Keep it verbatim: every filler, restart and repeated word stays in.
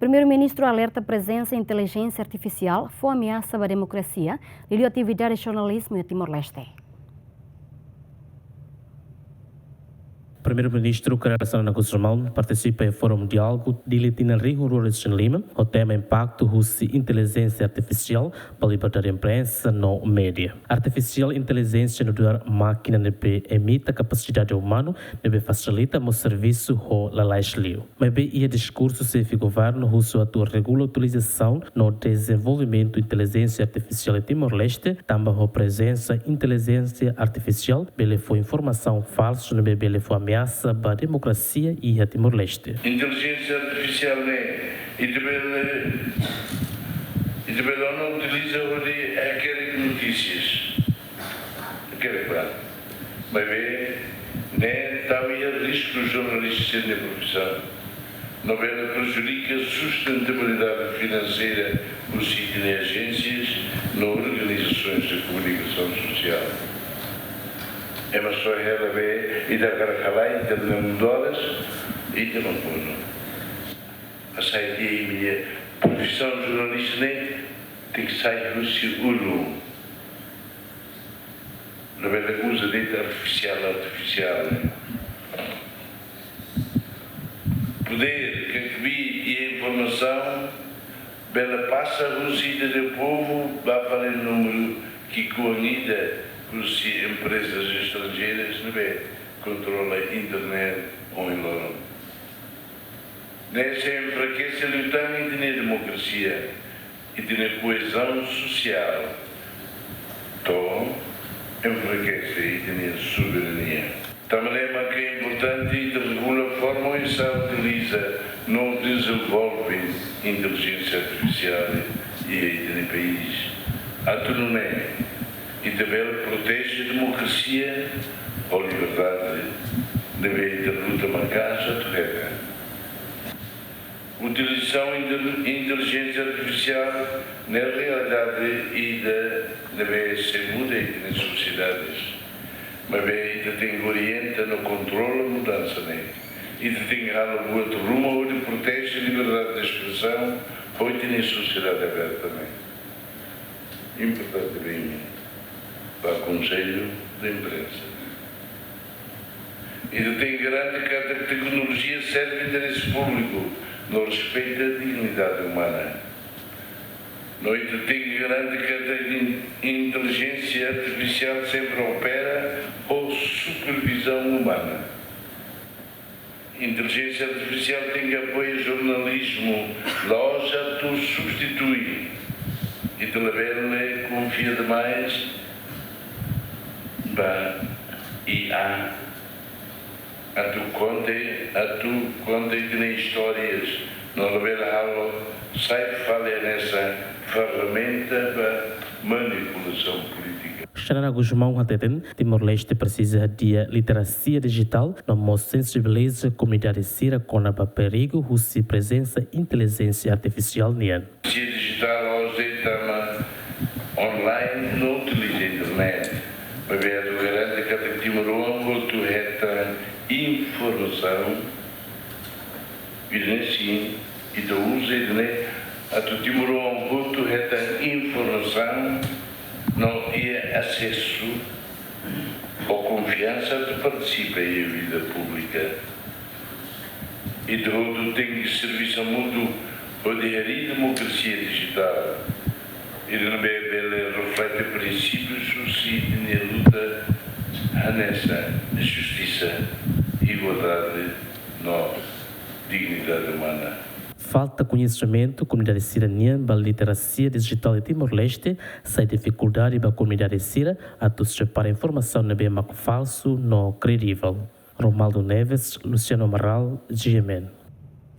Primeiru-Ministru alerta prezensa intelijénsia artifisiál fó ameasa ba demokrasia, liuliu atividade jornalizmu iha Timor-Leste. Primeiru-Ministru Kay Rala Xanana Gusmão partisipa iha Fórum Diálogu Dili tinan rihun rua resin lima, ho tema impaktu husi intelijénsia artifisiál ba liberdade imprensa no média. Artifisiál intelijénsia nu'udar mákina ne'ebé imita kapasidade umanu, ne'ebé fasilita mós servisu ho lalais liu. Maibé iha diskursu xefe governu husu atu regula utilizasaun no dezenvolvimentu intelijénsia artifisiál iha Timor-Leste, tanba ho prezensa intelijénsia artifisiál bele fó informasaun falsu ne'ebé bele fó ameasa ba demokrasia iha Timor-Leste. Intelijénsia artifisiál ne'e, ita bele, ita bele ona utiliza hodi hakerek notísias. Hakerek ba. Maibé, ne'e tau iha risku jornalista sira-nia profisaun. No bele prejudika sustentabilidade finanseira husi ita-nia ajénsias no organizasoens de komunikasaun sosiál. Ema só hela be ita hakarak halai ita-nia mundu oras, ita mampu no. Hasai de'it imi-nia profisaun jornalista ne'e tenke sai husi ulun. Labele uza de'it artifisiál, artifisiál. Podér, ke kbi i informasaun bele pasa husi ita-nia povu ba fali númeru ki'ikoan ida husi emprezas estranjeiras ne'ebé kontrola internet ohin loron. Ne'e sei enfrakese liután ita-nia demokrasia, ita-nia koezaun sosiál, to'o enfrakese ita-nia soberania. Tanba ne'e mak importante ita regula forma oinsá utiliza no dezenvolve intelijénsia artifisiál iha ita-nia país. Atu nune'e ita bele proteje demokrasia ho liberdade ne'ebé ita luta maka'as atu hetan. Utilizasaun intel-, intelijénsia artifisiál ne'e realidade ida ne'ebé sei muda iha sosiedades. Maibé ita tenke orienta no kontrola mudansa ne'e. Ita tenke halo buat ruma hodi proteje liberdade de espresaun, hodi iha sosiedade aberta ne'e. Importante ba imi, ba Konsellu de Imprensa. Ita tenke garante katak teknolojia serve interese públiku no respeita dignidade umana. No ita tenke garante katak in-, intelijénsia artifisiál sempre opera ho supervizaun umana. Intelijénsia artifisiál tenke apoia jornalizmu, la'ós atu substitui. Ita labele konfia demais ba I A. Atu konta, atu konta ita-nia istórias, no labele halo sai fali hanesan ferramenta ba manipulasaun polítika. Xanana Gusmão hateten, Timor-Leste presiza hadi'a literasia dijitál, no mós sensibiliza komunidade sira kona-ba perigu husi prezensa intelijénsia artifisiál nian. Literasia dijitál la'ós de'it tama online no utiliza internet. Maibé atu garante katak timoroan hotu hetan informasaun, ida-ne'e sin, ita uza ida-ne'e atu timoroan hotu hetan informasaun no iha asesu ho konfiansa atu partisipa iha vida públika. Ita hotu tenke serbisu hamutuk hodi harii demokrasia dijitál, ida ne'ebé bele reflete prinsípius husi ita-nia luta hanesan justisa, igualdade no dignidade umana. Falta koñesimentu komunidade sira-nian ba literasia dijitál iha Timor-Leste sai difikuldade ba komunidade sira atu separa informasaun ne'ebé mak falsu no kredivel. Romaldo Neves, Luciano Amaral, G M N.